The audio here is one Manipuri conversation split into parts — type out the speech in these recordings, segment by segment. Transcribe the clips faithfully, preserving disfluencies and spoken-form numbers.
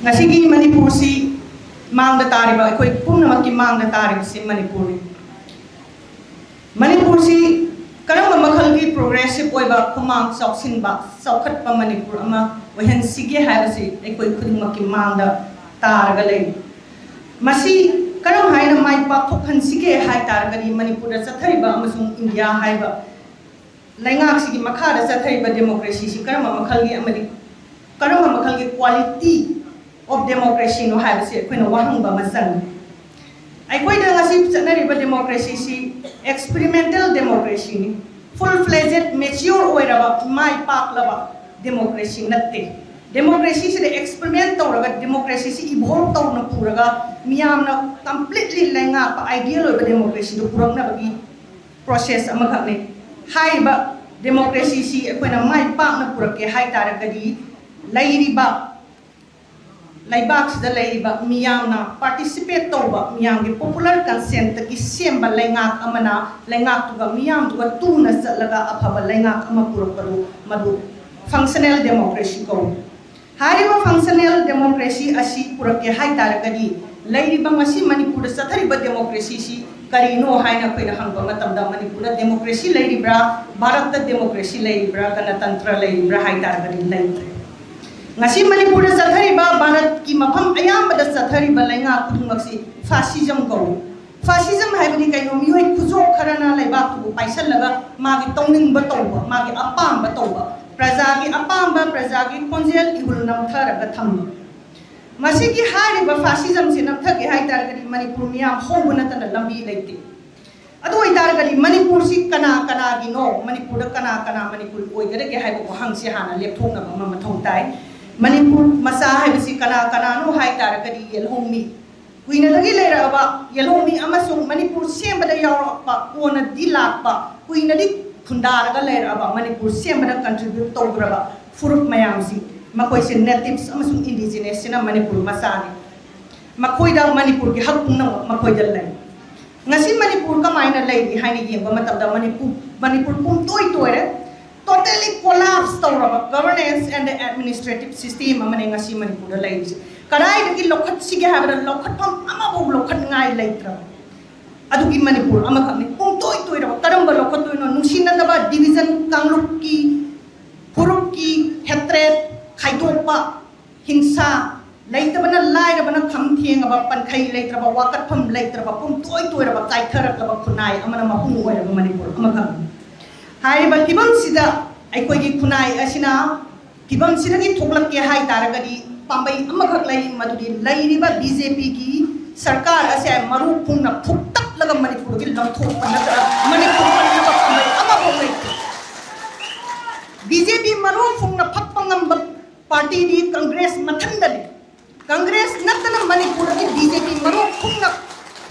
ꯉꯁꯤꯒꯤ ꯃꯅꯤꯄꯨꯔꯁꯤ ꯃꯥꯡꯗ ꯇꯥꯔꯤꯕ, ꯑꯩꯈꯣꯏ ꯄꯨꯝꯅꯃꯛꯀꯤ ꯃꯥꯡꯗ ꯇꯥꯔꯤꯕꯁꯤ ꯃꯅꯤꯄꯨꯔꯅꯤ꯫ ꯃꯅꯤꯄꯨꯔꯁꯤ ꯀꯔꯝꯕ ꯃꯈꯜꯒꯤ progressive ꯑꯣꯏꯕ, ꯈꯨꯃꯥꯡ ꯆꯥꯎꯁꯤꯟꯕ, ꯆꯥꯎꯈꯠꯄ ꯃꯅꯤꯄꯨꯔ ꯑꯃ ꯑꯣꯏꯍꯟꯁꯤꯒꯦ ꯍꯥꯏꯕꯁꯤ ꯑꯩꯈꯣꯏ ꯈꯨꯗꯤꯡꯃꯛꯀꯤ ꯃꯥꯡꯗ ꯇꯥꯔꯒ ꯂꯩ꯫ ꯃꯁꯤ ꯀꯔꯝ ꯍꯥꯏꯅ ꯃꯥꯏ ꯄꯥꯛꯊꯣꯛꯍꯟꯁꯤꯒꯦ ꯍꯥꯏ ꯇꯥꯔꯒꯗꯤ, ꯃꯅꯤꯄꯨꯔꯗ ꯆꯠꯊꯔꯤꯕ ꯑꯃꯁꯨꯡ ꯏꯟꯗꯤꯌꯥ ꯍꯥꯏꯕ ꯂꯩꯉꯥꯛꯁꯤꯒꯤ ꯃꯈꯥꯗ ꯆꯠꯊꯔꯤꯕ democracyꯁꯤ ꯀꯔꯝꯕ ꯃꯈꯜꯒꯤ ꯑꯃꯗꯤ ꯀꯔꯝꯕ ꯃꯈꯜꯒꯤ quality of democracyꯅꯣ ꯍꯥꯏꯕꯁꯤ ꯑꯩꯈꯣꯏꯅ ꯋꯥꯍꯪꯕ ꯑꯃ ꯆꯪꯉꯤ꯫ ꯑꯩꯈꯣꯏꯗ ꯉꯁꯤ ꯆꯠꯅꯔꯤꯕ democracyꯁꯤ experimental democracyꯅꯤ꯫ Full fledged, mature ꯑꯣꯏꯔꯕ, ꯃꯥꯏ ꯄꯥꯛꯂꯕ democracy ꯅꯠꯇꯦ꯫ Democracyꯁꯤꯗ experiment ꯇꯧꯔꯒ, democracyꯁꯤ evolve ꯇꯧꯅ ꯄꯨꯔꯒ, ꯃꯤꯌꯥꯝꯅ completely ꯂꯩꯉꯥꯛꯄ, ideal ꯑꯣꯏꯕ democracyꯗꯨ ꯄꯨꯔꯛꯅꯕꯒꯤ process ꯑꯃꯈꯛꯅꯤ꯫ ꯍꯥꯏꯔꯤꯕ democracyꯁꯤ ꯑꯩꯈꯣꯏꯅ ꯃꯥꯏ ꯄꯥꯛꯅ ꯄꯨꯔꯛꯀꯦ ꯍꯥꯏ ꯇꯥꯔꯒꯗꯤ, ꯂꯩꯔꯤꯕ ꯂꯩꯕꯥꯛꯁꯤꯗ ꯂꯩꯔꯤꯕ ꯃꯤꯌꯥꯝꯅ participate ꯇꯧꯕ, ꯃꯤꯌꯥꯝꯒꯤ popular consentꯇꯒꯤ ꯁꯦꯝꯕ ꯂꯩꯉꯥꯛ ꯑꯃꯅ ꯂꯩꯉꯥꯛꯇꯨꯒ ꯃꯤꯌꯥꯝꯗꯨꯒ ꯇꯨꯅ ꯆꯠꯂꯒ ꯑꯐꯕ ꯂꯩꯉꯥꯛ ꯑꯃ ꯄꯨꯔꯛꯄꯗꯨ, ꯃꯗꯨ functional democracy ꯀꯧꯏ꯫ ꯍꯥꯏꯔꯤꯕ functional democracy ꯑꯁꯤ ꯄꯨꯔꯛꯀꯦ ꯍꯥꯏ ꯇꯥꯔꯒꯗꯤ, ꯂꯩꯔꯤꯕ ꯉꯁꯤ ꯃꯅꯤꯄꯨꯔꯗ ꯆꯠꯊꯔꯤꯕ democracyꯁꯤ ꯀꯔꯤꯅꯣ ꯍꯥꯏꯅ ꯑꯩꯈꯣꯏꯅ ꯍꯪꯕ ꯃꯇꯝꯗ, ꯃꯅꯤꯄꯨꯔꯗ democracy ꯂꯩꯔꯤꯕ꯭ꯔꯥ, ꯚꯥꯔꯠꯇ democracy ꯂꯩꯔꯤꯕ꯭ꯔꯥ, ꯒꯅꯇꯟꯇ꯭ꯔ ꯂꯩꯔꯤꯕ꯭ꯔꯥ ꯍꯥꯏ ꯇꯥꯔꯒꯗꯤ ꯂꯩꯇ꯭ꯔꯦ꯫ ꯉꯁꯤ ꯃꯅꯤꯄꯨꯔꯗ ꯆꯠꯊꯔꯤꯕ ꯚꯥꯔꯠꯀꯤ ꯃꯐꯝ ꯑꯌꯥꯝꯕꯗ ꯆꯠꯊꯔꯤꯕ ꯂꯩꯉꯥꯛ ꯈꯨꯗꯤꯡꯃꯛꯁꯤ fascism ꯀꯧꯏ꯫ Fascism ꯍꯥꯏꯕꯗꯤ ꯀꯩꯅꯣ? ꯃꯤꯑꯣꯏ ꯈꯨꯖꯣꯛ ꯈꯔꯅ ꯂꯩꯕꯥꯛꯇꯨꯕꯨ ꯄꯥꯏꯁꯜꯂꯒ ꯃꯥꯒꯤ ꯇꯧꯅꯤꯡꯕ ꯇꯧꯕ, ꯃꯥꯒꯤ ꯑꯄꯥꯝꯕ ꯇꯧꯕ, ꯄ꯭ꯔꯖꯥꯒꯤ ꯑꯄꯥꯝꯕ, ꯄ꯭ꯔꯖꯥꯒꯤ ꯈꯣꯟꯖꯦꯜ ꯏꯍꯨꯜ ꯅꯝꯊꯔꯒ ꯊꯝꯕ꯫ ꯃꯁꯤꯒꯤ ꯍꯥꯏꯔꯤꯕ fascismꯁꯦ ꯅꯝꯊꯒꯦ ꯍꯥꯏ ꯇꯥꯔꯒꯗꯤ ꯃꯅꯤꯄꯨꯔ ꯃꯤꯌꯥꯝ ꯍꯧꯕ ꯅꯠꯇꯅ ꯂꯝꯕꯤ ꯂꯩꯇꯦ꯫ ꯑꯗꯨ ꯑꯣꯏꯇꯥꯔꯒꯗꯤ ꯃꯅꯤꯄꯨꯔꯁꯤ ꯀꯅꯥ ꯀꯅꯥꯒꯤꯅꯣ? ꯃꯅꯤꯄꯨꯔꯗ ꯀꯅꯥ ꯀꯅꯥ ꯃꯅꯤꯄꯨꯔ ꯑꯣꯏꯒꯗꯒꯦ ꯍꯥꯏꯕ ꯋꯥꯍꯪꯁꯤ ꯍꯥꯟꯅ ꯂꯦꯞꯊꯣꯛꯅꯕ ꯑꯃ ꯃꯊꯧ ꯇꯥꯏ꯫ ꯃꯅꯤꯄꯨꯔ ꯃꯆꯥ ꯍꯥꯏꯕꯁꯤ ꯀꯅꯥ ꯀꯅꯥꯅꯣ ꯍꯥꯏ ꯇꯥꯔꯒꯗꯤ, ꯌꯦꯜꯍꯧꯃꯤ, ꯀꯨꯏꯅꯗꯒꯤ ꯂꯩꯔꯛꯑꯕ ꯌꯦꯜꯍꯧꯃꯤ ꯑꯃꯁꯨꯡ ꯃꯅꯤꯄꯨꯔ ꯁꯦꯝꯕꯗ ꯌꯥꯎꯔꯛꯄ, ꯀꯣꯟꯅꯗꯤ ꯂꯥꯛꯄ, ꯀꯨꯏꯅꯗꯤ ꯈꯨꯟꯗꯥꯔꯒ ꯂꯩꯔꯛꯑꯕ ꯃꯅꯤꯄꯨꯔ ꯁꯦꯝꯕꯗ contribute ꯇꯧꯈ꯭ꯔꯕ ꯐꯨꯔꯨꯞ ꯃꯌꯥꯝꯁꯤ, ꯃꯈꯣꯏꯁꯦ natives ꯑꯃꯁꯨꯡ indigenous ꯁꯤꯅ ꯃꯅꯤꯄꯨꯔ ꯃꯆꯥꯅꯤ꯫ ꯃꯈꯣꯏꯗ ꯃꯅꯤꯄꯨꯔꯒꯤ ꯍꯛ ꯄꯨꯝꯅꯃꯛ ꯃꯈꯣꯏꯗ ꯂꯩ꯫ ꯉꯁꯤ ꯃꯅꯤꯄꯨꯔ ꯀꯃꯥꯏꯅ ꯂꯩꯔꯤ ꯍꯥꯏꯅ ꯌꯦꯡꯕ ꯃꯇꯝꯗ, ꯃꯅꯤꯄꯨꯔ, ꯃꯅꯤꯄꯨꯔ ꯄꯨꯝꯇꯣꯏ ꯇꯣꯏꯔꯦ꯫ Totally collapse ꯇꯧꯔꯕ governance and administrative system ꯑꯃꯅꯦ ꯉꯁꯤ ꯃꯅꯤꯄꯨꯔꯗ ꯂꯩꯔꯤꯁꯦ꯫ ꯀꯗꯥꯏꯗꯒꯤ ꯂꯧꯈꯠꯁꯤꯒꯦ ꯍꯥꯏꯕꯗ ꯂꯧꯈꯠꯐꯝ ꯑꯃꯐꯥꯎ ꯂꯧꯈꯠꯅꯤꯡꯉꯥꯏ ꯂꯩꯇ꯭ꯔꯕ꯫ ꯑꯗꯨꯒꯤ ꯃꯅꯤꯄꯨꯔ ꯑꯃꯈꯛꯅꯤ꯫ ꯄꯨꯡꯇꯣꯏ ꯇꯣꯏꯔꯕ꯫ ꯀꯔꯝꯕ ꯂꯧꯈꯠꯇꯣꯏꯅꯣ? ꯅꯨꯡꯁꯤꯅꯗꯕ division, ꯀꯥꯡꯂꯨꯞꯀꯤ, ꯐꯨꯔꯨꯞꯀꯤ hatred, ꯈꯥꯏꯗꯣꯛꯄ, ꯍꯤꯡꯁꯥ, ꯂꯩꯇꯕꯅ ꯂꯥꯏꯔꯕꯅ ꯈꯝ ꯊꯦꯡꯉꯕ, ꯄꯟꯈꯩ ꯂꯩꯇ꯭ꯔꯕ, ꯋꯥꯀꯠꯐꯝ ꯂꯩꯇ꯭ꯔꯕ, ꯄꯨꯡꯇꯣꯏ ꯇꯣꯏꯔꯕ, ꯀꯥꯏꯊꯔꯛꯂꯕ ꯈꯨꯟꯅꯥꯏ ꯑꯃꯅ ꯃꯄꯨꯡ ꯑꯣꯏꯔꯕ ꯃꯅꯤꯄꯨꯔ ꯑꯃꯈꯛꯅꯤ꯫ ꯍꯥꯏꯔꯤꯕ ꯐꯤꯕꯝꯁꯤꯗ ꯑꯩꯈꯣꯏꯒꯤ ꯈꯨꯟꯅꯥꯏ ꯑꯁꯤꯅ ꯐꯤꯕꯝꯁꯤꯗꯒꯤ ꯊꯣꯛꯂꯛꯀꯦ ꯍꯥꯏ ꯇꯥꯔꯒꯗꯤ ꯄꯥꯝꯕꯩ ꯑꯃꯈꯛ ꯂꯩ, ꯃꯗꯨꯗꯤ ꯂꯩꯔꯤꯕ BJPꯒꯤ ꯁꯔꯀꯥꯔ ꯑꯁꯦ ꯃꯔꯨ ꯐꯨꯡꯅ ꯐꯨꯛꯇꯠꯂꯒ ꯃꯅꯤꯄꯨꯔꯗꯒꯤ ꯂꯧꯊꯣꯛꯄ ꯅꯠꯇꯅ ꯃꯅꯤꯄꯨꯔ ꯀꯟꯅꯕ ꯄꯥꯝꯕꯩ ꯑꯃꯐꯥꯎ ꯂꯩꯇꯦ꯫ BJP ꯃꯔꯨ ꯐꯨꯡꯅ ꯐꯛꯄ ꯉꯝꯕ partyꯗꯤ Congress ꯃꯊꯟꯗꯅꯤ꯫ Congress ꯅꯠꯇꯅ ꯃꯅꯤꯄꯨꯔꯗꯗꯤ BJP ꯃꯔꯨ ꯐꯨꯡꯅ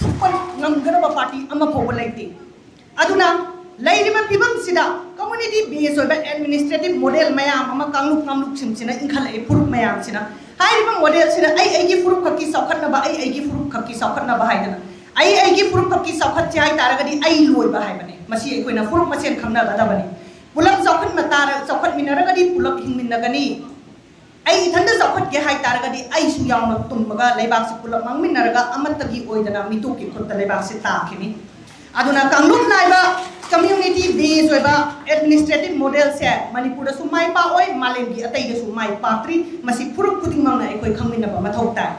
ꯐꯨꯛꯄ ꯉꯝꯒꯗꯕ party ꯑꯃ ꯐꯥꯎꯕ ꯂꯩꯇꯦ꯫ ꯑꯗꯨꯅ ꯂꯩꯔꯤꯕ ꯐꯤꯕꯝꯁꯤꯗ community based ꯑꯣꯏꯕ administrative model ꯃꯌꯥꯝ ꯑꯃ ꯀꯥꯡꯂꯨꯞ ꯀꯥꯡꯂꯨꯞꯁꯤꯡꯁꯤꯅ ꯏꯟꯈꯠꯂꯛꯏ꯫ ꯐꯨꯔꯨꯞ ꯃꯌꯥꯝꯁꯤꯅ ꯍꯥꯏꯔꯤꯕ modelꯁꯤꯅ ꯑꯩ ꯑꯩꯒꯤ ꯐꯨꯔꯨꯞ ꯈꯛꯀꯤ ꯆꯥꯎꯈꯠꯅꯕ, ꯑꯩ ꯑꯩꯒꯤ ꯐꯨꯔꯨꯞ ꯈꯛꯀꯤ ꯆꯥꯎꯈꯠꯅꯕ ꯍꯥꯏꯗꯅ, ꯑꯩ ꯑꯩꯒꯤ ꯐꯨꯔꯨꯞ ꯈꯛꯀꯤ ꯆꯥꯎꯈꯠꯁꯦ ꯍꯥꯏ ꯇꯥꯔꯒꯗꯤ ꯑꯩ ꯂꯣꯏꯕ ꯍꯥꯏꯕꯅꯤ꯫ ꯃꯁꯤ ꯑꯩꯈꯣꯏꯅ ꯐꯨꯔꯨꯞ ꯃꯁꯦꯟ ꯈꯪꯅꯒꯗꯕꯅꯤ꯫ ꯄꯨꯂꯞ ꯆꯥꯎꯈꯠꯃꯤꯟꯅꯔꯒꯗꯤ ꯄꯨꯂꯞ ꯍꯤꯡꯃꯤꯟꯅꯒꯅꯤ꯫ ꯑꯩ ꯏꯊꯟꯗ ꯆꯥꯎꯈꯠꯀꯦ ꯍꯥꯏ ꯇꯥꯔꯒꯗꯤ ꯑꯩꯁꯨ ꯌꯥꯎꯅ ꯇꯨꯝꯃꯒ ꯂꯩꯕꯥꯛꯁꯤ ꯄꯨꯂꯞ ꯃꯥꯡꯃꯤꯟꯅꯔꯒ ꯑꯃꯠꯇꯒꯤ ꯑꯣꯏꯗꯅ ꯃꯤꯇꯣꯞꯀꯤ ꯈꯨꯠꯇ ꯂꯩꯕꯥꯛꯁꯤ ꯇꯥꯈꯤꯅꯤ꯫ ꯑꯗꯨꯅ ꯀꯥꯡꯂꯨꯞ ꯅꯥꯏꯕ community based ꯑꯣꯏꯕ administrative modelꯁꯦ ꯃꯅꯤꯄꯨꯔꯗꯁꯨ ꯃꯥꯏ ꯄꯥꯛꯑꯣꯏ, ꯃꯥꯂꯦꯝꯒꯤ ꯑꯇꯩꯗꯁꯨ ꯃꯥꯏ ꯄꯥꯛꯇ꯭ꯔꯤ꯫ ꯃꯁꯤ ꯐꯨꯔꯨꯞ ꯈꯨꯗꯤꯡꯃꯛꯅ ꯑꯩꯈꯣꯏ ꯈꯪꯃꯤꯟꯅꯕ ꯃꯊꯧ ꯇꯥꯏ꯫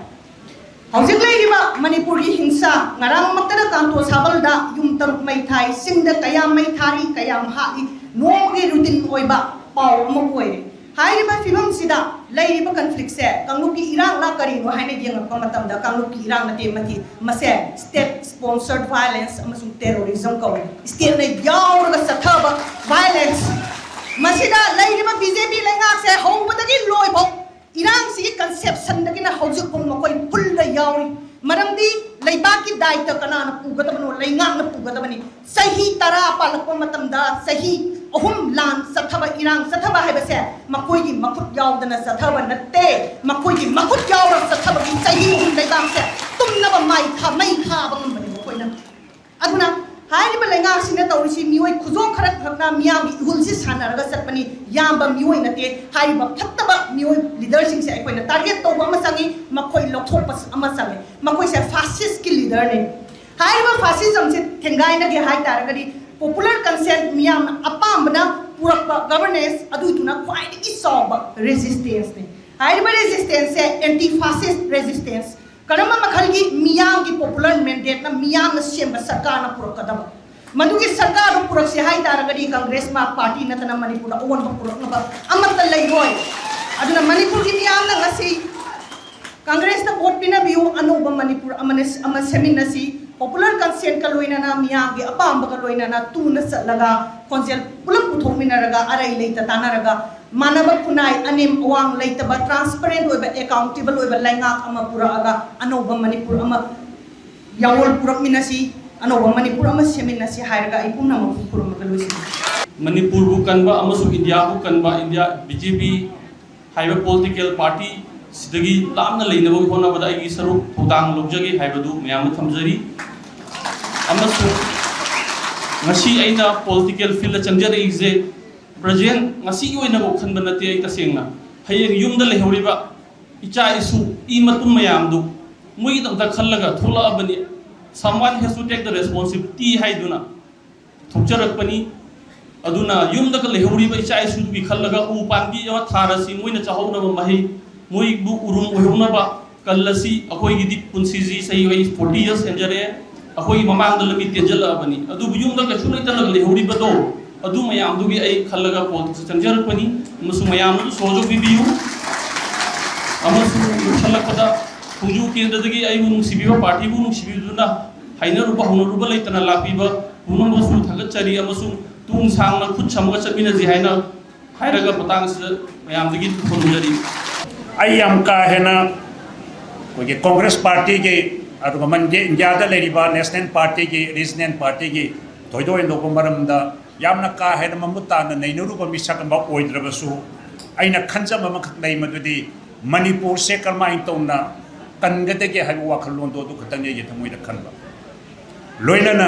ꯍꯧꯖꯤꯛ ꯂꯩꯔꯤꯕ ꯃꯅꯤꯄꯨꯔꯒꯤ ꯍꯤꯡꯁꯥ, ꯉꯔꯥꯡꯃꯛꯇꯗ ꯀꯥꯡꯊꯣ ꯁꯥꯕꯜꯗ ꯌꯨꯝ ꯇꯔꯨꯛ ꯃꯩ ꯊꯥꯏ, ꯆꯤꯡꯗ ꯀꯌꯥꯝ ꯃꯩ ꯊꯥꯔꯤ, ꯀꯌꯥꯝ ꯍꯥꯠꯂꯤ, ꯅꯣꯡꯃꯒꯤ routine ꯑꯣꯏꯕ ꯄꯥꯎ ꯑꯃ ꯑꯣꯏꯔꯦ꯫ ꯍꯥꯏꯔꯤꯕ ꯐꯤꯕꯝꯁꯤꯗ ꯂꯩꯔꯤꯕ conflictꯁꯦ ꯀꯥꯡꯂꯨꯞꯀꯤ ꯏꯔꯥꯡꯂ ꯀꯔꯤꯅꯣ ꯍꯥꯏꯅ ꯌꯦꯡꯉꯛꯄ ꯃꯇꯝꯗ ꯀꯥꯡꯂꯨꯞꯀꯤ ꯏꯔꯥꯡ ꯅꯠꯇꯦ, ꯃꯁꯤ state sponsored violence ꯑꯃꯁꯨꯡ terrorism ꯀꯧꯏ꯫ Stateꯅ ꯌꯥꯎꯔꯒ ꯆꯠꯊꯕ violence꯫ ꯃꯁꯤꯗ ꯂꯩꯔꯤꯕ BJP ꯂꯩꯉꯥꯛꯁꯦ ꯍꯧꯕꯗꯒꯤ ꯂꯣꯏꯐꯥꯎ ꯏꯔꯥꯡꯁꯤꯒꯤ conceptionꯗꯒꯤꯅ ꯍꯧꯖꯤꯛ ꯐꯥꯎ ꯃꯈꯣꯏ fullꯗ ꯌꯥꯎꯔꯤ꯫ ꯃꯔꯝꯗꯤ ꯂꯩꯕꯥꯛꯀꯤ ꯗꯥꯏꯇ ꯀꯅꯥꯅ ꯄꯨꯒꯗꯕꯅꯣ? ꯂꯩꯉꯥꯛꯅ ꯄꯨꯒꯗꯕꯅꯤ꯫ ꯆꯍꯤ ꯇꯔꯥ ꯄꯥꯜꯂꯛꯄ ꯃꯇꯝꯗ ꯆꯍꯤ ꯑꯍꯨꯝ ꯂꯥꯟ ꯆꯠꯊꯕ, ꯏꯔꯥꯡ ꯆꯠꯊꯕ ꯍꯥꯏꯕꯁꯦ ꯃꯈꯣꯏꯒꯤ ꯃꯈꯨꯠ ꯌꯥꯎꯗꯅ ꯆꯠꯊꯕ ꯅꯠꯇꯦ꯫ ꯃꯈꯣꯏꯒꯤ ꯃꯈꯨꯠ ꯌꯥꯎꯔꯒ ꯆꯠꯊꯕꯒꯤ ꯆꯍꯤ ꯑꯍꯨꯝ ꯂꯩꯕꯥꯛꯁꯦ ꯇꯨꯝꯅꯕ ꯃꯥꯏ ꯊꯥ-, ꯃꯩ ꯊꯥꯕ ꯉꯝꯕꯅꯤ ꯃꯈꯣꯏꯅ꯫ ꯑꯗꯨꯅ ꯍꯥꯏꯔꯤꯕ ꯂꯩꯉꯥꯛꯁꯤꯅ ꯇꯧꯔꯤꯁꯤ ꯃꯤꯑꯣꯏ ꯈꯨꯖꯣꯡ ꯈꯔ ꯈꯛꯅ ꯃꯤꯌꯥꯝꯒꯤ ꯏꯍꯨꯜꯁꯤ ꯁꯥꯟꯅꯔꯒ ꯆꯠꯄꯅꯤ꯫ ꯌꯥꯝꯕ ꯃꯤꯑꯣꯏ ꯅꯠꯇꯦ꯫ ꯍꯥꯏꯔꯤꯕ ꯐꯠꯇꯕ ꯃꯤꯑꯣꯏ ꯂꯤꯗꯔꯁꯤꯡꯁꯦ ꯑꯩꯈꯣꯏꯅ ꯇꯥꯔꯒꯦꯠ ꯇꯧꯕ ꯑꯃ ꯆꯪꯉꯤ, ꯃꯈꯣꯏ ꯂꯧꯊꯣꯛꯄ ꯑꯃ ꯆꯪꯉꯤ꯫ ꯃꯈꯣꯏꯁꯦ ꯐꯥꯁꯤꯁꯀꯤ ꯂꯤꯗꯔꯅꯤ꯫ ꯍꯥꯏꯔꯤꯕ ꯐꯥꯁꯤꯖꯝꯁꯦ ꯊꯦꯡꯒꯥꯏꯅꯒꯦ ꯍꯥꯏ ꯇꯥꯔꯒꯗꯤ ꯄꯣꯄꯨꯂꯔ ꯀꯟꯁꯦꯟ, ꯃꯤꯌꯥꯝꯅ ꯑꯄꯥꯝꯕꯅ ꯄꯨꯔꯛꯄ ꯒꯕꯔꯅꯦꯟꯁ, ꯑꯗꯨꯗꯨꯅ ꯈ꯭ꯋꯥꯏꯗꯒꯤ ꯆꯥꯎꯕ ꯔꯦꯖꯤꯁꯇꯦꯟꯁꯅꯤ꯫ ꯍꯥꯏꯔꯤꯕ ꯔꯦꯖꯤꯁꯇꯦꯟꯁꯁꯦ ꯑꯦꯟꯇꯤ ꯐꯥꯁꯤꯁ ꯔꯦꯖꯤꯁꯇꯦꯟꯁ꯫ ꯀꯔꯝꯕ ꯃꯈꯜꯒꯤ? ꯃꯤꯌꯥꯝꯒꯤ ꯄꯣꯄꯨꯂꯔ ꯃꯦꯟꯗꯦꯠꯅ ꯃꯤꯌꯥꯝꯅ ꯁꯦꯝꯕ ꯁꯔꯀꯥꯔꯅ ꯄꯨꯔꯛꯀꯗꯕ꯫ ꯃꯗꯨꯒꯤ ꯁꯔꯀꯥꯔꯗꯨ ꯄꯨꯔꯛꯁꯦ ꯍꯥꯏ ꯇꯥꯔꯒꯗꯤ ꯀꯪꯒ꯭ꯔꯦꯁ ꯃꯥ-, ꯄꯥꯔꯇꯤ ꯅꯠꯇꯅ ꯃꯅꯤꯄꯨꯔꯗ ꯑꯑꯣꯟꯕ ꯄꯨꯔꯛꯅꯕ ꯑꯃꯠꯇ ꯂꯩꯔꯣꯏ꯫ ꯑꯗꯨꯅ ꯃꯅꯤꯄꯨꯔꯒꯤ ꯃꯤꯌꯥꯝꯅ ꯉꯁꯤ ꯀꯪꯒ꯭ꯔꯦꯁꯇ ꯚꯣꯠ ꯄꯤꯅꯕꯤꯌꯨ, ꯑꯅꯧꯕ ꯃꯅꯤꯄꯨꯔ ꯑꯃꯅ, ꯑꯃ ꯁꯦꯝꯃꯤꯟꯅꯁꯤ꯫ ꯄꯣꯄꯨꯂꯔ ꯀꯟꯁꯦꯟꯀ ꯂꯣꯏꯅꯅ, ꯃꯤꯌꯥꯝꯒꯤ ꯑꯄꯥꯝꯕꯒ ꯂꯣꯏꯅꯅ ꯇꯨꯅ ꯆꯠꯂꯒ, ꯈꯣꯟꯖꯦꯜ ꯄꯨꯂꯞ ꯄꯨꯊꯣꯛꯃꯤꯟꯅꯔꯒ, ꯑꯔꯩ ꯂꯩꯇ ꯇꯥꯟꯅꯔꯒ, ꯃꯥꯟꯅꯕ ꯈꯨꯟꯅꯥꯏ, ꯑꯅꯦꯝ ꯑꯋꯥꯡ ꯂꯩꯇꯕ, ꯇ꯭ꯔꯥꯟꯁꯄꯔꯦꯟ ꯑꯣꯏꯕ, ꯑꯦꯀꯥꯎꯟꯇꯦꯕꯜ ꯑꯣꯏꯕ ꯂꯩꯉꯥꯛ ꯑꯃ ꯄꯨꯔꯛꯑꯒ, ꯑꯅꯧꯕ ꯃꯅꯤꯄꯨꯔ ꯑꯃ ꯌꯥꯑꯣꯜ ꯄꯨꯔꯛꯃꯤꯟꯅꯁꯤ, ꯑꯅꯧꯕ ꯃꯅꯤꯄꯨꯔ ꯑꯃ ꯁꯦꯝꯃꯤꯟꯅꯁꯤ ꯍꯥꯏꯔꯒ ꯑꯩ ꯄꯨꯝꯅꯃꯛꯄꯨ ꯈꯨꯔꯨꯝꯃꯒ ꯂꯣꯏꯁꯤꯟꯖꯔꯤ꯫ ꯃꯅꯤꯄꯨꯔꯕꯨ ꯀꯟꯕ ꯑꯃꯁꯨꯡ ꯏꯟꯗꯤꯌꯥꯕꯨ ꯀꯟꯕ, ꯏꯟꯗꯤꯌꯥ, ꯕꯤ ꯖꯦ ꯄꯤ ꯍꯥꯏꯕ ꯄꯣꯂꯤꯇꯤꯀꯦꯜ ꯄꯥꯔꯇꯤ ꯁꯤꯗꯒꯤ ꯂꯥꯞꯅ ꯂꯩꯅꯕꯒꯤ ꯍꯣꯠꯅꯕꯗ ꯑꯩꯒꯤ ꯁꯔꯨꯛ ꯊꯧꯗꯥꯡ ꯂꯧꯖꯒꯦ ꯍꯥꯏꯕꯗꯨ ꯃꯌꯥꯝꯗ ꯊꯝꯖꯔꯤ꯫ ꯑꯃꯁꯨꯡ ꯉꯁꯤ ꯑꯩꯅ ꯄꯣꯂꯤꯇꯤꯀꯦꯜ ꯐꯤꯜꯗ ꯆꯪꯖꯔꯛꯏꯁꯦ, ꯄ꯭ꯔꯖꯦꯟ ꯉꯁꯤꯒꯤ ꯑꯣꯏꯅꯐꯥꯎ ꯈꯟꯕ ꯅꯠꯇꯦ꯫ ꯑꯩ ꯇꯁꯦꯡꯅ ꯍꯌꯦꯡ ꯌꯨꯝꯗ ꯂꯩꯍꯧꯔꯤꯕ ꯏꯆꯥ ꯏꯁꯨ, ꯏ ꯃꯇꯨꯡ ꯃꯌꯥꯝꯗꯨ ꯃꯣꯏꯒꯤꯗꯃꯛꯇ ꯈꯜꯂꯒ ꯊꯣꯛꯂꯛꯑꯕꯅꯤ꯫ Someone has to take the responsibility ꯍꯥꯏꯗꯨꯅ ꯊꯣꯛꯆꯔꯛꯄꯅꯤ꯫ ꯑꯗꯨꯅ ꯌꯨꯝꯗꯒ ꯂꯩꯍꯧꯔꯤꯕ ꯏꯆꯥ ꯏꯁꯨꯗꯨꯒꯤ ꯈꯜꯂꯒ ꯎ ꯄꯥꯝꯕꯤ ꯑꯃ ꯊꯥꯔꯁꯤ, ꯃꯣꯏꯅ ꯆꯥꯍꯧꯅꯕ ꯃꯍꯩ, ꯃꯣꯏꯕꯨ ꯎꯔꯨꯝ ꯑꯣꯏꯍꯧꯅꯕ ꯀꯜꯂꯁꯤ꯫ ꯑꯩꯈꯣꯏꯒꯤꯗꯤ ꯄꯨꯟꯁꯤꯁꯤ ꯆꯍꯤ ꯐꯣꯔꯇꯤ ꯌꯔꯁ ꯍꯦꯟꯖꯔꯛꯑꯦ, ꯑꯩꯈꯣꯏꯒꯤ ꯃꯃꯥꯡꯗ ꯂꯝꯕꯤ ꯇꯦꯟꯖꯜꯂꯛꯑꯕꯅꯤ꯫ ꯑꯗꯨꯕꯨ ꯌꯨꯝꯗ ꯀꯩꯁꯨ ꯂꯩꯇꯅ ꯂꯩꯍꯧꯔꯤꯕꯗꯣ, ꯑꯗꯨ ꯃꯌꯥꯝꯗꯨꯒꯤ ꯑꯩ ꯈꯜꯂꯒ ꯄꯣꯂꯤꯇꯤꯛꯁꯇ ꯆꯪꯖꯔꯛꯄꯅꯤ꯫ ꯑꯃꯁꯨꯡ ꯃꯌꯥꯝꯅꯁꯨ ꯁꯍꯖꯣꯛ ꯄꯤꯕꯤꯌꯨ꯫ ꯑꯃꯁꯨꯡ ꯂꯣꯏꯁꯤꯜꯂꯛꯄꯗ ꯈꯣꯡꯖꯨ ꯀꯦꯟꯗ꯭ꯔꯗꯒꯤ ꯑꯩꯕꯨ ꯅꯨꯡꯁꯤꯕꯤꯕ, ꯄꯥꯔꯇꯤꯕꯨ ꯅꯨꯡꯁꯤꯕꯤꯗꯨꯅ ꯍꯥꯏꯅꯔꯨꯕ ꯍꯧꯅꯔꯨꯕ ꯂꯩꯇꯅ ꯂꯥꯛꯄꯤꯕ ꯄꯨꯝꯅꯃꯛꯄꯨ ꯊꯥꯒꯠꯆꯔꯤ꯫ ꯑꯃꯁꯨꯡ ꯇꯨꯡ ꯁꯥꯡꯅ ꯈꯨꯠ ꯁꯝꯃꯒ ꯆꯠꯃꯤꯟꯅꯁꯤ ꯍꯥꯏꯅ ꯍꯥꯏꯔꯒ ꯃꯇꯥꯡꯁꯤꯗ ꯃꯌꯥꯝꯗꯒꯤ ꯈꯨꯔꯨꯝꯖꯔꯤ꯫ ꯑꯩ ꯌꯥꯝ ꯀꯥ ꯍꯦꯟꯅ ꯑꯩꯈꯣꯏꯒꯤ ꯀꯣꯡꯒ꯭ꯔꯦꯁ ꯄꯥꯔꯇꯤꯒꯤ, ꯑꯗꯨꯒ ꯃꯟꯒꯤ ꯏꯟꯗꯤꯌꯥꯗ ꯂꯩꯔꯤꯕ ꯅꯦꯁꯅꯦꯜ ꯄꯥꯔꯇꯤꯒꯤ, ꯔꯤꯖꯅꯦꯜ ꯄꯥꯔꯇꯤꯒꯤ ꯊꯣꯏꯗꯣꯛ ꯍꯦꯟꯗꯣꯛꯄ ꯃꯔꯝꯗ ꯌꯥꯝꯅ ꯀꯥ ꯍꯦꯟꯅ ꯃꯃꯨꯠ ꯇꯥꯅ ꯅꯩꯅꯔꯨꯕ ꯃꯤꯁꯛ ꯑꯃ ꯑꯣꯏꯗ꯭ꯔꯕꯁꯨ, ꯑꯩꯅ ꯈꯟꯖꯕ ꯑꯃꯈꯛ ꯂꯩ, ꯃꯗꯨꯗꯤ ꯃꯅꯤꯄꯨꯔꯁꯦ ꯀꯔꯝꯍꯥꯏꯅ ꯇꯧꯅ ꯀꯟꯒꯗꯒꯦ ꯍꯥꯏꯕ ꯋꯥꯈꯜꯂꯣꯟꯗꯣ ꯑꯗꯨ ꯈꯛꯇꯪꯅꯤ ꯑꯩꯒꯤ ꯊꯃꯣꯏꯗ ꯈꯟꯕ꯫ ꯂꯣꯏꯅꯅ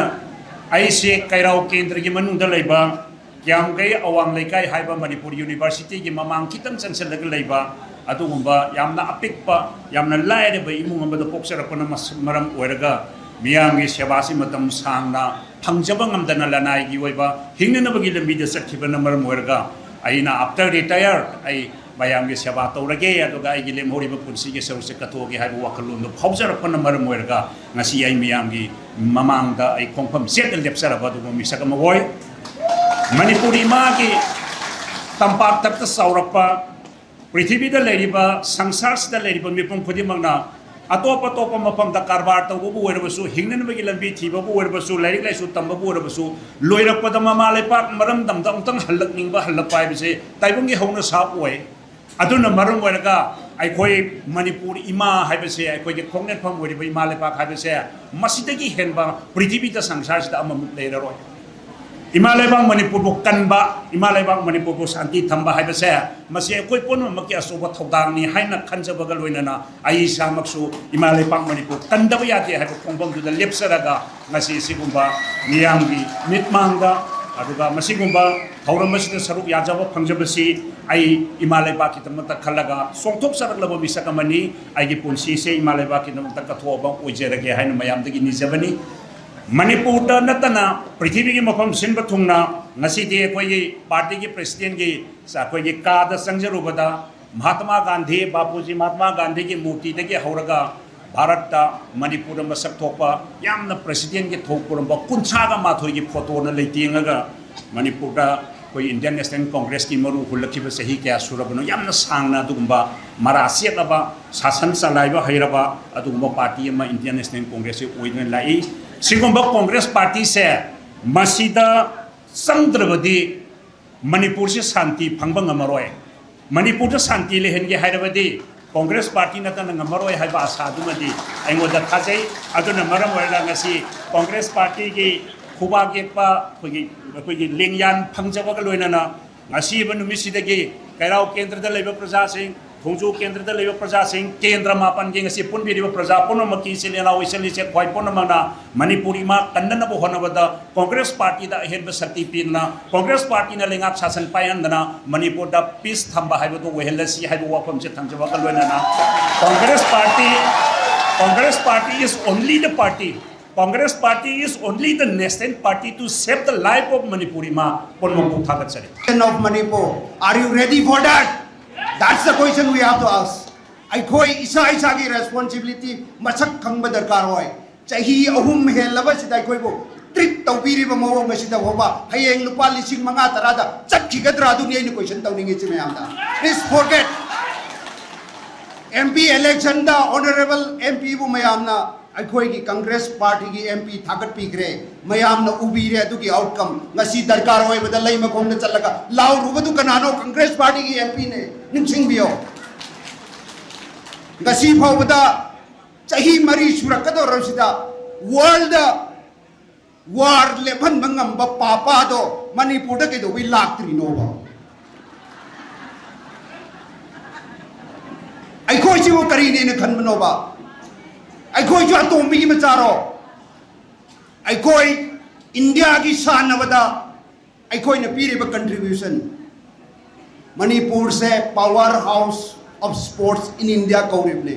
ꯑꯩꯁꯦ ꯀꯩꯔꯥꯎ ꯀꯦꯟꯗ꯭ꯔꯒꯤ ꯃꯅꯨꯡꯗ ꯂꯩꯕ ꯀ꯭ꯌꯥꯝꯒꯩ ꯑꯋꯥꯡ ꯂꯩꯀꯥꯏ ꯍꯥꯏꯕ ꯃꯅꯤꯄꯨꯔ ꯌꯨꯅꯤꯚꯔꯁꯤꯇꯤꯒꯤ ꯃꯃꯥꯡ ꯈꯤꯇꯪ ꯆꯪꯁꯤꯜꯂꯒ ꯂꯩꯕ ꯑꯗꯨꯒꯨꯝꯕ ꯌꯥꯝꯅ ꯑꯄꯤꯛꯄ, ꯌꯥꯝꯅ ꯂꯥꯏꯔꯕ ꯏꯃꯨꯡ ꯑꯃꯗ ꯄꯣꯛꯆꯔꯛꯄꯅ ꯃꯁ-, ꯃꯔꯝ ꯑꯣꯏꯔꯒ ꯃꯤꯌꯥꯝꯒꯤ ꯁꯦꯕꯥꯁꯤ ꯃꯇꯝ ꯁꯥꯡꯅ ꯐꯪꯖꯕ ꯉꯝꯗꯅ ꯂꯅꯥꯏꯒꯤ ꯑꯣꯏꯕ ꯍꯤꯡꯅꯅꯕꯒꯤ ꯂꯝꯕꯤꯗ ꯆꯠꯈꯤꯕꯅ ꯃꯔꯝ ꯑꯣꯏꯔꯒ ꯑꯩꯅ after retire ꯑꯩ ꯃꯌꯥꯝꯒꯤ ꯁꯦꯕꯥ ꯇꯧꯔꯒꯦ, ꯑꯗꯨꯒ ꯑꯩꯒꯤ ꯂꯦꯝꯍꯧꯔꯤꯕ ꯄꯨꯟꯁꯤꯒꯤ ꯁꯔꯨꯛꯁꯦ ꯀꯠꯊꯣꯛꯑꯒꯦ ꯍꯥꯏꯕ ꯋꯥꯈꯜꯂꯣꯟꯗꯨ ꯐꯥꯎꯖꯔꯛꯄꯅ ꯃꯔꯝ ꯑꯣꯏꯔꯒ ꯉꯁꯤ ꯑꯩ ꯃꯤꯌꯥꯝꯒꯤ ꯃꯃꯥꯡꯗ ꯑꯩ ꯈꯣꯡꯐꯝ ꯆꯦꯠꯅ ꯂꯦꯞꯆꯔꯕ ꯑꯗꯨꯒꯨꯝꯕ ꯃꯤꯁꯛ ꯑꯃ ꯑꯣꯏ꯫ ꯃꯅꯤꯄꯨꯔ ꯏꯃꯥꯒꯤ ꯇꯝꯄꯥꯛꯇ ꯆꯥꯎꯔꯛꯄ, ꯄ꯭ꯔꯤꯊꯤꯕꯤꯗ ꯂꯩꯔꯤꯕ, ꯁꯪꯁꯥꯔꯁꯤꯗ ꯂꯩꯔꯤꯕ ꯃꯤꯄꯨꯝ ꯈꯨꯗꯤꯡꯃꯛꯅ ꯑꯇꯣꯞ ꯑꯇꯣꯞꯄ ꯃꯐꯝꯗ ꯀꯔꯕꯥꯔ ꯇꯧꯕꯕꯨ ꯑꯣꯏꯔꯕꯁꯨ, ꯍꯤꯡꯅꯅꯕꯒꯤ ꯂꯝꯕꯤ ꯊꯤꯕꯕꯨ ꯑꯣꯏꯔꯕꯁꯨ, ꯂꯥꯏꯔꯤꯛ ꯂꯥꯏꯁꯨ ꯇꯝꯕꯕꯨ ꯑꯣꯏꯔꯕꯁꯨ, ꯂꯣꯏꯔꯛꯄꯗ ꯃꯃꯥ ꯂꯩꯄꯥꯛ ꯃꯔꯝꯗꯝꯗ ꯑꯃꯨꯛꯇꯪ ꯍꯜꯂꯛꯅꯤꯡꯕ, ꯍꯜꯂꯛꯄ ꯍꯥꯏꯕꯁꯦ ꯇꯥꯏꯕꯪꯒꯤ ꯍꯧꯅꯁꯥ ꯑꯣꯏ꯫ ꯑꯗꯨꯅ ꯃꯔꯝ ꯑꯣꯏꯔꯒ ꯑꯩꯈꯣꯏ ꯃꯅꯤꯄꯨꯔ ꯏꯃꯥ ꯍꯥꯏꯕꯁꯦ, ꯑꯩꯈꯣꯏꯒꯤ ꯈꯣꯡꯅꯦꯠꯐꯝ ꯑꯣꯏꯔꯤꯕ ꯏꯃꯥ ꯂꯩꯄꯥꯛ ꯍꯥꯏꯕꯁꯦ, ꯃꯁꯤꯗꯒꯤ ꯍꯦꯟꯕ ꯄ꯭ꯔꯤꯊꯤꯕꯤꯗ ꯁꯪꯁꯥꯔꯁꯤꯗ ꯑꯃꯃꯨꯛ ꯂꯩꯔꯔꯣꯏ꯫ ꯏꯃꯥ ꯂꯩꯕꯥꯛ ꯃꯅꯤꯄꯨꯔꯕꯨ ꯀꯟꯕ, ꯏꯃꯥ ꯂꯩꯕꯥꯛ ꯃꯅꯤꯄꯨꯔꯕꯨ ꯁꯥꯟꯇꯤ ꯊꯝꯕ ꯍꯥꯏꯕꯁꯦ, ꯃꯁꯤ ꯑꯩꯈꯣꯏ ꯄꯨꯝꯅꯃꯛꯀꯤ ꯑꯆꯧꯕ ꯊꯧꯗꯥꯡꯅꯤ ꯍꯥꯏꯅ ꯈꯟꯖꯕꯒ ꯂꯣꯏꯅꯅ ꯑꯩ ꯏꯁꯥꯃꯛꯁꯨ ꯏꯃꯥ ꯂꯩꯄꯥꯛ ꯃꯅꯤꯄꯨꯔ ꯀꯟꯗꯕ ꯌꯥꯗꯦ ꯍꯥꯏꯕ ꯈꯣꯡꯐꯝꯗꯨꯗ ꯂꯦꯞꯆꯔꯒ ꯉꯁꯤ ꯁꯤꯒꯨꯝꯕ ꯃꯤꯌꯥꯝꯒꯤ ꯃꯤꯠꯃꯥꯡꯗ, ꯑꯗꯨꯒ ꯃꯁꯤꯒꯨꯝꯕ ꯊꯧꯔꯝ ꯑꯁꯤꯗ ꯁꯔꯨꯛ ꯌꯥꯖꯕ ꯐꯪꯖꯕꯁꯤ ꯑꯩ ꯏꯃꯥ ꯂꯩꯕꯥꯛꯀꯤꯗꯃꯛꯇ ꯈꯜꯂꯒ ꯆꯣꯡꯊꯣꯛꯆꯔꯛꯂꯕ ꯃꯤꯁꯛ ꯑꯃꯅꯤ꯫ ꯑꯩꯒꯤ ꯄꯨꯟꯁꯤꯁꯦ ꯏꯃꯥ ꯂꯩꯕꯥꯛꯀꯤꯗꯃꯛꯇ ꯀꯠꯊꯣꯛꯑꯕ ꯑꯣꯏꯖꯔꯒꯦ ꯍꯥꯏꯅ ꯃꯌꯥꯝꯗꯒꯤ ꯅꯤꯖꯕꯅꯤ꯫ ꯃꯅꯤꯄꯨꯔꯗ ꯅꯠꯇꯅ ꯄ꯭ꯔꯤꯊꯤꯕꯤꯒꯤ ꯃꯐꯝ ꯁꯤꯟꯕ ꯊꯨꯡꯅ ꯉꯁꯤꯗꯤ ꯑꯩꯈꯣꯏꯒꯤ ꯄꯥꯔꯇꯤꯒꯤ ꯄ꯭ꯔꯦꯁꯤꯗꯦꯟꯒꯤ ꯑꯩꯈꯣꯏꯒꯤ ꯀꯥꯗ ꯆꯪꯖꯔꯨꯕꯗ ꯃꯍꯥꯇꯃꯥ ꯒꯥꯟꯙꯤ, ꯕꯥꯄꯨꯖꯤ ꯃꯍꯥꯇꯃꯥ ꯒꯥꯟꯙꯤꯒꯤ ꯃꯨꯔꯇꯤꯗꯒꯤ ꯍꯧꯔꯒ ꯚꯥꯔꯠꯇ ꯃꯅꯤꯄꯨꯔꯗ ꯃꯁꯛ ꯊꯣꯛꯄ ꯌꯥꯝꯅ ꯄ꯭ꯔꯦꯁꯤꯗꯦꯟꯒꯤ ꯊꯧ ꯄꯨꯔꯝꯕ ꯀꯨꯟꯊ꯭ꯔꯥꯒ ꯃꯥꯊꯣꯏꯒꯤ ꯐꯣꯇꯣꯅ ꯂꯩꯇꯦꯡꯉꯒ ꯃꯅꯤꯄꯨꯔꯗ ꯑꯩꯈꯣꯏ ꯏꯟꯗꯤꯌꯟ ꯅꯦꯁꯅꯦꯜ ꯀꯣꯡꯒ꯭ꯔꯦꯁꯀꯤ ꯃꯔꯨ ꯍꯨꯜꯂꯛꯈꯤꯕ ꯆꯍꯤ ꯀꯌꯥ ꯁꯨꯔꯕꯅꯣ? ꯌꯥꯝꯅ ꯁꯥꯡꯅ ꯑꯗꯨꯒꯨꯝꯕ ꯃꯔꯥ ꯆꯦꯠꯂꯕ, ꯁꯥꯁꯟ ꯆꯂꯥꯏꯕ ꯍꯩꯔꯕ ꯑꯗꯨꯒꯨꯝꯕ ꯄꯥꯔꯇꯤ ꯑꯃ ꯏꯟꯗꯤꯌꯟ ꯅꯦꯁꯅꯦꯜ ꯀꯣꯡꯒ꯭ꯔꯦꯁꯁꯤ ꯑꯣꯏꯗꯨꯅ ꯂꯥꯛꯏ꯫ ꯁꯤꯒꯨꯝꯕ ꯀꯣꯡꯒ꯭ꯔꯦꯁ ꯄꯥꯔꯇꯤꯁꯦ ꯃꯁꯤꯗ ꯆꯪꯗ꯭ꯔꯕꯗꯤ ꯃꯅꯤꯄꯨꯔꯁꯤ ꯁꯥꯟꯇꯤ ꯐꯪꯕ ꯉꯝꯃꯔꯣꯏ꯫ ꯃꯅꯤꯄꯨꯔꯗ ꯁꯥꯟꯇꯤ ꯂꯩꯍꯟꯒꯦ ꯍꯥꯏꯔꯕꯗꯤ ꯀꯣꯡꯒ꯭ꯔꯦꯁ ꯄꯥꯔꯇꯤ ꯅꯠꯇꯅ ꯉꯝꯃꯔꯣꯏ ꯍꯥꯏꯕ ꯑꯁꯥꯗꯨꯃꯗꯤ ꯑꯩꯉꯣꯟꯗ ꯊꯥꯖꯩ꯫ ꯑꯗꯨꯅ ꯃꯔꯝ ꯑꯣꯏꯔꯒ ꯉꯁꯤ ꯀꯣꯡꯒ꯭ꯔꯦꯁ ꯄꯥꯔꯇꯤꯒꯤ ꯈꯨꯕꯥꯛ ꯌꯦꯛꯄ ꯑꯩꯈꯣꯏꯒꯤ, ꯑꯩꯈꯣꯏꯒꯤ ꯂꯦꯡꯌꯥꯟ ꯐꯪꯖꯕꯒ ꯂꯣꯏꯅꯅ ꯉꯁꯤꯕ ꯅꯨꯃꯤꯠꯁꯤꯗꯒꯤ ꯀꯩꯔꯥꯎ ꯀꯦꯟꯗ꯭ꯔꯗ ꯂꯩꯕ ꯄ꯭ꯔꯖꯥꯁꯤꯡ, ꯈꯣꯡꯖꯣꯝ ꯀꯦꯟꯗ꯭ꯔꯗ ꯂꯩꯕ ꯄ꯭ꯔꯖꯥꯁꯤꯡ, ꯀꯦꯟꯗ꯭ꯔ ꯃꯥꯄꯟꯒꯤ ꯉꯁꯤ ꯄꯨꯟꯕꯤꯔꯤꯕ ꯄ꯭ꯔꯖꯥ ꯄꯨꯝꯅꯃꯛꯀꯤ ꯏꯆꯤꯜ ꯏꯅꯥꯎ, ꯏꯆꯜ ꯏꯆꯦ ꯈ꯭ꯋꯥꯏ ꯄꯨꯝꯅꯃꯛꯅ ꯃꯅꯤꯄꯨꯔ ꯏꯃꯥ ꯀꯟꯅꯅꯕ ꯍꯣꯠꯅꯕꯗ ꯀꯣꯡꯒ꯭ꯔꯦꯁ ꯄꯥꯔꯇꯤꯗ ꯑꯍꯦꯟꯕ ꯁꯛꯇꯤ ꯄꯤꯗꯨꯅ, ꯀꯣꯡꯒ꯭ꯔꯦꯁ ꯄꯥꯔꯇꯤꯅ ꯂꯩꯉꯥꯛ ꯁꯥꯁꯟ ꯄꯥꯏꯍꯟꯗꯅ ꯃꯅꯤꯄꯨꯔꯗ ꯄꯤꯁ ꯊꯝꯕ ꯍꯥꯏꯕꯗꯨ ꯑꯣꯏꯍꯜꯂꯁꯤ ꯍꯥꯏꯕ ꯋꯥꯐꯝꯁꯦ ꯊꯝꯖꯕꯒ ꯂꯣꯏꯅꯅ, Congress party, Congress party is only the party, Congress party is only the national party to save the life of Manipur ꯏꯃꯥ꯫ ꯄꯨꯝꯅꯃꯛꯄꯨ ꯊꯥꯒꯠꯆꯔꯤ꯫ Of Manipur. Are you ready for that? That's the question we have to ask. ꯑꯩꯈꯣꯏ ꯏꯁꯥ ꯏꯁꯥꯒꯤ responsibility ꯃꯁꯛ ꯈꯪꯕ ꯗꯔꯀꯥꯔ ꯑꯣꯏ꯫ ꯆꯍꯤ ꯑꯍꯨꯝ ꯍꯦꯜꯂꯕꯁꯤꯗ ꯑꯩꯈꯣꯏꯕꯨ treat ꯇꯧꯕꯤꯔꯤꯕ ꯃꯑꯣꯡ ꯑꯁꯤꯗ ꯐꯥꯎꯕ ꯍꯌꯦꯡ ꯂꯨꯄꯥ ꯂꯤꯁꯤꯡ ꯃꯉꯥ ꯇꯔꯥꯗ ꯆꯠꯈꯤꯒꯗ꯭ꯔꯥ? ꯑꯗꯨꯅꯤ ꯑꯩꯅ question ꯇꯧꯅꯤꯡꯉꯤꯁꯤ ꯃꯌꯥꯝꯗ꯫ Please forget. M P election the honourable M P ꯕꯨ ꯃꯌꯥꯝꯅ, ꯑꯩꯈꯣꯏꯒꯤ ꯀꯪꯒ꯭ꯔꯦꯁ ꯄꯥꯔꯇꯤꯒꯤ M P ꯊꯥꯒꯠꯄꯤꯈ꯭ꯔꯦ, ꯃꯌꯥꯝꯅ ꯎꯕꯤꯔꯦ꯫ ꯑꯗꯨꯒꯤ outcome ꯉꯁꯤ ꯗꯔꯀꯥꯔ ꯑꯣꯏꯕꯗ ꯂꯩꯃꯈꯣꯡꯗ ꯆꯠꯂꯒ ꯂꯥꯎꯔꯨꯕꯗꯨ ꯀꯅꯥꯅꯣ? ꯀꯪꯒ꯭ꯔꯦꯁ ꯄꯥꯔꯇꯤꯒꯤ M P ꯅꯦ꯫ ꯅꯤꯡꯁꯤꯡꯕꯤꯌꯣ꯫ ꯉꯁꯤ ꯐꯥꯎꯕꯗ ꯆꯍꯤ ꯃꯔꯤ ꯁꯨꯔꯛꯀꯗꯧꯔꯕꯁꯤꯗ world war ꯂꯦꯞꯍꯟꯕ ꯉꯝꯕ ꯄꯥꯄꯥꯗꯣ ꯃꯅꯤꯄꯨꯔꯗ ꯀꯩꯗꯧꯕꯩ ꯂꯥꯛꯇ꯭ꯔꯤꯅꯣꯕ? ꯑꯩꯈꯣꯏꯁꯤꯕꯨ ꯀꯔꯤꯅꯦꯅ ꯈꯟꯕꯅꯣꯕ? ꯑꯩꯈꯣꯏꯁꯨ ꯑꯇꯣꯝꯕꯤꯒꯤ ꯃꯆꯥꯔꯣ? ꯑꯩꯈꯣꯏ ꯏꯟꯗꯤꯌꯥꯒꯤ ꯁꯥꯟꯅꯕꯗ ꯑꯩꯈꯣꯏꯅ ꯄꯤꯔꯤꯕ contribution, ꯃꯅꯤꯄꯨꯔꯁꯦ power house of sports in India ꯀꯧꯔꯤꯕꯅꯦ꯫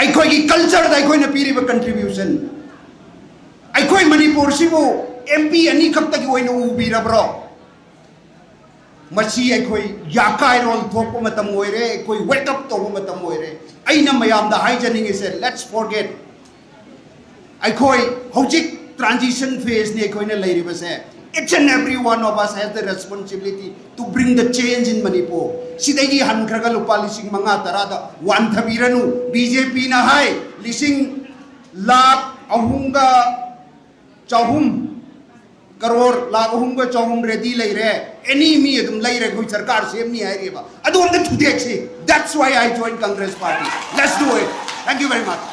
ꯑꯩꯈꯣꯏꯒꯤ culture ꯗ ꯑꯩꯈꯣꯏꯅ ꯄꯤꯔꯤꯕ contribution, ꯑꯩꯈꯣꯏ ꯃꯅꯤꯄꯨꯔꯁꯤꯕꯨ M P ꯑꯅꯤꯈꯛꯇꯒꯤ ꯑꯣꯏꯅ ꯎꯕꯤꯔꯕ꯭ꯔꯣ? ꯃꯁꯤ ꯑꯩꯈꯣꯏ ꯌꯥꯀꯥꯏꯔꯣꯜ ꯊꯣꯛꯄ ꯃꯇꯝ ꯑꯣꯏꯔꯦ, ꯑꯩꯈꯣꯏ wake up ꯇꯧꯕ ꯃꯇꯝ ꯑꯣꯏꯔꯦ꯫ ꯑꯩꯅ ꯃꯌꯥꯝꯗ ꯍꯥꯏꯖꯅꯤꯡꯉꯤꯁꯦ, let's forget. ꯑꯩꯈꯣꯏ ꯍꯧꯖꯤꯛ transition phase ꯅꯤ ꯑꯩꯈꯣꯏꯅ ꯂꯩꯔꯤꯕꯁꯦ꯫ Each and every one of us has the responsibility to bring the change in Manipur. ꯁꯤꯗꯒꯤ ꯍꯟꯈ꯭ꯔꯒ ꯂꯨꯄꯥ ꯂꯤꯁꯤꯡ ꯃꯉꯥ ꯇꯔꯥꯗ ꯋꯥꯟꯊꯕꯤꯔꯅꯨ꯫ B J P ꯅ ꯍꯥꯏ ꯂꯤꯁꯤꯡ ꯂꯥꯈ ꯑꯍꯨꯝꯒ ꯆꯍꯨꯝ, ꯀꯔꯣꯔ ꯂꯥꯈ ꯑꯍꯨꯝꯒ ꯆꯍꯨꯝ ready ꯂꯩꯔꯦ꯫ Any ꯃꯤ ꯑꯗꯨꯝ ꯂꯩꯔꯦ, ꯑꯩꯈꯣꯏ ꯁꯔꯀꯥꯔ ꯁꯦꯝꯅꯤ ꯍꯥꯏꯔꯤꯕ꯫ ꯑꯗꯨ ꯑꯝꯇ ꯊꯨꯗꯦꯛꯁꯤ꯫ That's why I join Congress party. Let's do it. Thank you very much.